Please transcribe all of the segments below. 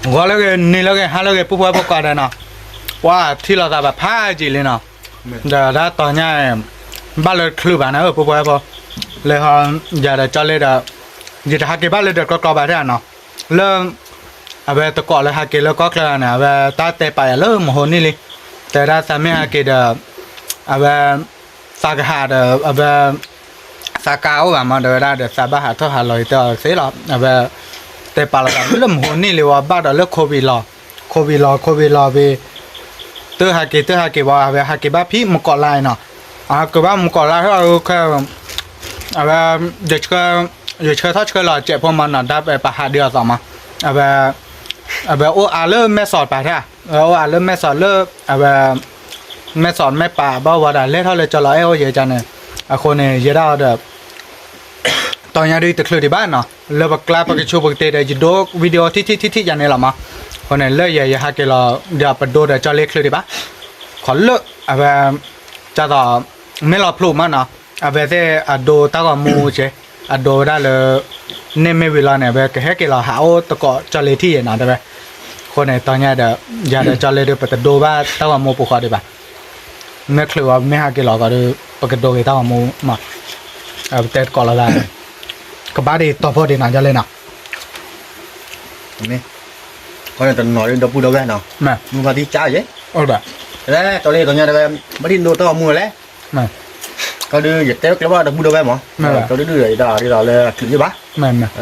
ဂီၤလၢဂ့ၤ နံၤလၢဂ့ၤ ဟါလၢဂ့ၤ ပုၢ်ဖိဝဲၢ်ဖိကိးဂၤဒဲးနီၤ, ပှၤထံၣ်လိာ်သးဘၣ်ဖးယံာ်လံနီၤ, ဒီးတၢ်တီၤညါ ဘၣ်လၢတချုးဘၣ်န့ၣ် ပုၢ်ဖိဝဲၢ်ဖိ, လၢဟီ ယၤဒီးကၠီလ့ဒီး ယတဟးက့ၤဘၣ်လၢဒီးကျီကျီဘၣ်ထဲနီၤ, လၢ အဝဲတကိးလၢဟးက့ၤလၢကီၢ်ချၢန့ၣ် အဝဲတၢ်တဲပာ်ယၤလၢမဟိနံၣ်လံ, တဲဒၣ်သးမ့ၢ်ဟးက့ၤဒီး အဝဲ သးကဟးဒီး အဝဲ သးကါအိၣ်ဘၣ်မး တဲဝဲဒၣ်ဒီး သးဘၣ်ဟးထီၣ်ဟးလီၤအံၤတဲအီၤသ့လီၤ, အဝဲ တဲပာ်လီၤသးလၢမဟိနံၣ်လံဝဲဘၣ်ဒီးလၢ COVID လီၤ, COVID လီၤ COVID လီၤဝံၤ တဟးက့ၤတဟးက့ၤဝဲ အဝဲဟးက့ၤဘၣ်ဖဲမကီးလါနီၤ, အက့ၤဘၣ်မကီးလါဟဲ အဝဲ ယဆှၢထီၣ်ဆှၢလီၤစဲးဖိမးနီၤ ဒၣ်ပပာ်ဟးဒုးအသးမး, အဝဲ အဝဲအိၣ်အါလၢမဲၢ်စီးတပၤထဲ, အဝဲအိၣ်အါလၢမဲၢ်စီးလၢ အဝဲ မဲၢ်စီးမဲၢ်ပာ်ဘၣ်ဝဲဒၣ် လဲၤထီၣ်လၢကၠီလီၤအဲၣ်အိၣ်ယဲကန့ၣ်, အဃိန့ၣ် ယဲဒၣ်အီၤဒီး တီၤညါဒုးတချုးဒံးဘၣ်နီၤ, လၢပကျါပကဆိပကတ့ဒီး ယဒိဝံၤဒံးအီၤထံထံထံထံယၤန့ၣ်လီၤမး, အဃိန့ၣ် လၢယဲယဟးက့ၤလီၤဒီးပဒိဒီးကၠီလ့ချုးဒံးဘၣ်, ခီလၢ အဝဲ ကၢ်သိး မ့ၢ်လီၤဖျိမးနီၤ, အဝဲသ့ၣ်အဒိတၢ်ဂီၤမူက့, အဒိဝဲဒၣ်လၢ န့ၢ်မ့ၢ်ဝံၤလီၤန့ၣ် အဝဲကဟဲက့ၤလီၤဟးအိၣ်သကိးကၠီလ့ထံၣ်ယဲနီၤ တဲဝဲ, အဃိန့ၣ် တီၤညါဒီး ယၤဒီးကၠီလ့ဒီး ပတဒိဘၣ်တၢ်ဂီၤမူပူၤဃီဒံးဘၣ်, မ့ၢ်ချုးဝဲမ့ၢ်ဟးက့ၤလီၤကီးဒီး ပကဒိက့ၤတၢ်ဂီၤမူမး, ပတဲသကိးလိာ်သး, ကဘၣ်ဒံးတီၤဖိဒံးနီၤ ကၠီလ့နီၤ, ခီန့ၣ်တနီၤဒီပုၢ်ဒီဝဲၢ်နီၤ, မုၢ်ဘၣ်သံကၢ်ယဲ, တဲဝဲ ကၠီလ့တီၤညါတဲဝဲ ဘၣ်ဒ်ဒိတၢ်ဂီၤမူဝဲလဲၣ် ကီဒုး ယတဲကျဲဘၣ်ဒီပုၢ်ဒီဝဲၢ်မး, ကီဒုးဒုးဒီးဒ်သိးလၢအချုးယ့ၢ်ဘၣ်, ဒ်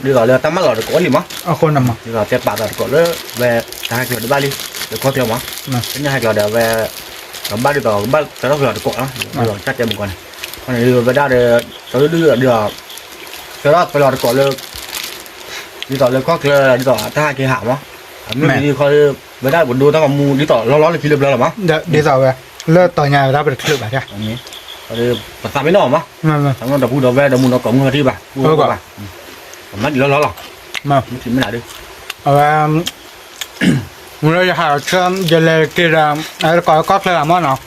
သိးလၢတၢ်မၢလီၤတကိးလံမး, ဒ်သိးတဲပာ်သးတကိးလၢ ဝဲ တဟးက့ၤလီၤတဘၣ်လံ, လၢကီၢ်ချၢမး, ကညၣ်ဟဲက့ၤလီၤဒီးဝဲ ကဘၣ်ဒ်သိးကဘၣ်ဆှၢထီၣ်ပလီၤတကိးလီၤ, ဒ်သိးတၢ်တဲမုၢ်ကီၢ်န့ၣ်, ခီန့ၣ်ဒ်သိးဝဲဒၣ်ဒီး ကီဒုးဒုးဒီး ဆှၢထီၣ်ပလီၤတကိးလၢ ဒ်သိးလၢကီၢ်ချၢ ဒ်သိးတၢ်ဟးက့ၤဟးမး, အမ့ၢ်ဒ်ခီ ဝဲဒၣ်ပဒိတၢ်ဂီၤမူ ဒ်သိးလီၤလီၤလၢခံလၢပျၢၤလီၤမး, ဒ်သိးဝဲ လၢတီၤညါဝဲဒၣ်ပတချုးဘၣ်, ပသးမ့ၢ်နီၢ်မး, ဒီပုၢ်ဒီဝဲၢ်ဒီမုၢ်ဒီကိးမုၢ်ဟဲထံၣ်ဘၣ်, ပမၤဒ်လီၤလီၤလီၤ, မ့ၢ်ထံၣ်မ့ၢ်နၤဒုး, အဝဲ မ့ၢ်လၢယဟးဆၢ ယလဲၤက့ၤဒီး အဝဲတကိးလၢကီၢ်ချၢဂၤမးနီၤ,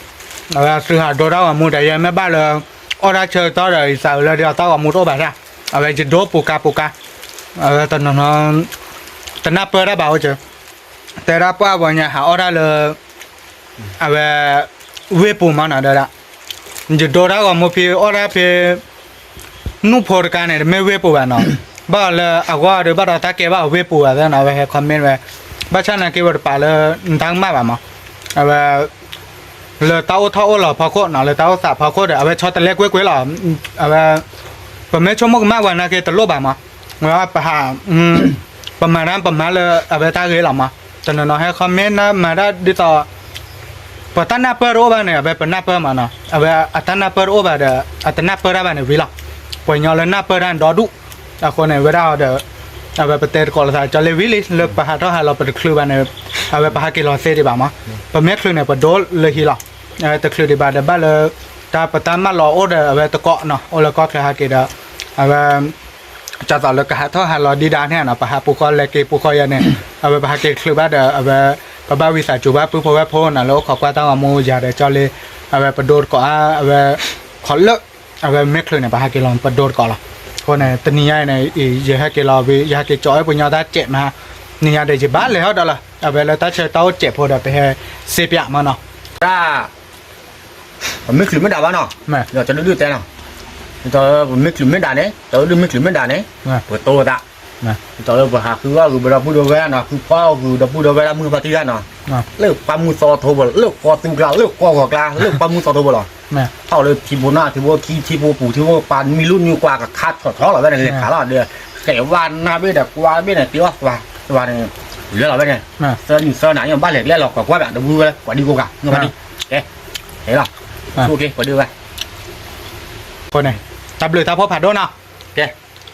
အဝဲသုဟးဒိတၢ်ဂီၤမူဒီး ယမ့ၢ်ဘၣ်လၢ အီၣ်တၢ်ဆၢကတီၢ်ဒီး ယသးဝဲလၢဒ်သိးတၢ်ဂီၤမူတအိၣ်ဘၣ်တၢ်, အဝဲယဒိပူၤကါပူၤကါ, အဝဲတနီၤနီၤ တနၢ်ပၢၢ်တၢ်ဘၣ်အိၣ်ကၢ, တဲဒၣ်ပှၢ်ပှၤညါဟးအီၣ်တၢ်လၢ အဝဲ ဝ့ၢ်ပူၤမးနီၤ တဲဒၣ်, ယဒိတၢ်ဂီၤမူဖဲအီၣ်တၢ်ဖဲ နူၢ်ဖိတကါန့ၣ် တမ့ၢ်ဝ့ၢ်ပူၤဘၣ်နီၤ, ဘၣ်လၢအဂီၢ်ဒီးဘၣ်ဒီးတၢ်ကဲဘၣ်အဝ့ၢ်ပူၤဘၣ်သ့နီၤ, အဝဲဟဲ comment ဝဲ, ဘၣ်ဆၣ်နာ်က့ဝဲတပာ်လၢ နတၢ်ကမၣ်ဘၣ်မး, အဝဲ လၢတၢ်အိၣ်ထီၣ်အိၣ်လီၤဖီခိၣ်နီၤ လၢတၢ်အိၣ်သးဖီခိၣ်ဒီး အဝဲဆီတလဲကွ့ၢ်ကွ့ၢ်လီၤ, အဝဲ ပမ့ၢ်ဆိကမိၣ်ကမၣ်ဝဲနာ်က့တလိၣ်ဘၣ်မး, ဝဲပဟး ပမၤတၢ်ပမၤလၢအဝဲတၢ်ဂ့ၤလီၤမး, တနီၤနီၤဟဲ comment မၤတၢ်ဒ်သိး ပတၢ်နၢ်ပၢၢ်တအိၣ်ဘၣ်န့ၣ် အဝဲပနၢ်ပၢၢ်မးနီၤ, အဝဲအတၢ်နၢ်ပၢၢ်တအိၣ်ဘၣ်ဒီး အတနၢ်ပၢၢ်တၢ်ဘၣ်န့ၣ်ဝံၤလီၤ, ပှၤကညီလၢနၢ်ပၢၢ်တၢ်န့ၣ်ဒီဒူၣ်, အဃိန့ၣ် ဝဲဒၣ်အီၤဒီး အဝဲပတဲသကိးလိာ်သးကၠီလ့ဝံၤလံ လၢပဟးထီၣ်ဟးလီၤပတချုးဘၣ်န့ၣ်, အဝဲပဟးက့ၤလီၤသ့ဒံးဘၣ်မး, ပမ့ၢ်ချုးန့ၣ် ပဒိလၢဟံးလီၤ, အဝဲတချုးဒံးဘၣ်ဒီးဘၣ်လၢ တၢ်ပတၢ်မၢလီၤအိၣ်ဒီးအဝဲတကိးနီၤ အိၣ်လၢကီၢ်ချၢဟးက့ၤဒီး အဝဲ ကၢ်သိးလၢကဟးထီၣ်ဟးလီၤဒံးဒၣ်န့ၣ်နီၤ ပဟးပူၤဃီလဲၤက့ၤပူၤဃီယၤန့ၣ်, အဝဲပဟးက့ၤတချုးဘၣ်ဒီး အဝဲ ပဘၣ်ဝံသးစူၤဘၣ်ပုၢ်ဖိဝဲၢ်ဖိနီၤ လၢအိၣ်ခိးကွၢ်တၢ်ဂီၤမူယၤဒီးကၠီလ့, အဝဲပဒိတကိးအါ အဝဲ ခီလၢ အဝဲမ့ၢ်ချုးန့ၣ် ပဟးက့ၤလီၤပဒိတကိးလီၤ, အဃိန့ၣ် တနံၤညါအံၤန့ၣ် ယဟဲက့ၤလီၤဝံၤ ယဟဲက့ၤကၠီၣ်အဲၣ်ပှၤကညီတၢ်စဲးမး, နံၤညါဒီးယဘၣ်လဲၤဟီၣ်ဒီးလီၤ အဝဲလၢတၢ်ဆၢတၢ်အိၣ်စဲးဖိဒီးပဟဲစ့ပၠးမးနီၤ, တၢ် ပမ့ၢ်ချုးမ့ၢ်ဒၣ်ဘၣ်နီၤ, ဒီးကၠီဒုၣ်ဒုၣ်တဲနီၤ, ဒ်သိးပမ့ၢ်ချုးမ့ၢ်ဒၣ်န့ၣ် ကၠီဒုၣ်ဒုၣ်မ့ၢ်ချုးမ့ၢ်ဒၣ်န့ၣ်, ပတိၢ်သး, ဒ်သိးလၢပဟးဃုအီၣ်ဂုာ်ပဒီပုၢ်ဒီဝဲၢ်နီၤ ဃုပှၢ်အီၣ်ဂုာ်ဒီပုၢ်ဒီဝဲၢ်လၢမုၢ်ဖါတံၢ်ဂၤနီၤ, လၢပှၢ်မုၢ်သီထိဘိလီၤ လၢကီၢ်သူကျါ လၢကီၢ်ဂီၤကျါ လၢပှၢ်မုၢ်သီထိဘိလီၤ, ထီၣ်လၢထံဖိနၢ်ထံဖိခံထံဖိပူၤထံဖိ ပှၤမံလူၢ်မံကွၢ်ကခါထီၣ်ထီလီၤဝဲန့ၣ် လဲၤခးလီၤဒီး ဃဲးဝါနၢ်ဘ့ၣ်ဒီးကွၢ်ဘ့ၣ်န့ၣ် တ့အီၣ်သွါ သွါန့ၣ် လဲၤလီၤဝဲန့ၣ်, သၢနံၣ်သၢနၤ ဘၣ်လဲၤကျဲလီၤ ကွၢ်ကွၢ်ဘၣ် တဘူၣ်ဝဲ ကွၢ်ဒံကိးဂၤ ငိၢ်ဘၣ်ဒံ, ကဲ, ဟဲလီၤ, ဆိက့ၤ ပှၤဒုးဝဲ, အဃိန့ၣ် တၢ်ဘျုးတၢ်ဖှိၣ်ဖးဒိၣ်နီၤ, ကဲ,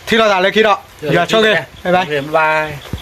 ထံၣ်လိာ်သးလၢခံဒီး, ယွၤဆိၣ်ဂ့ၤ, bye bye.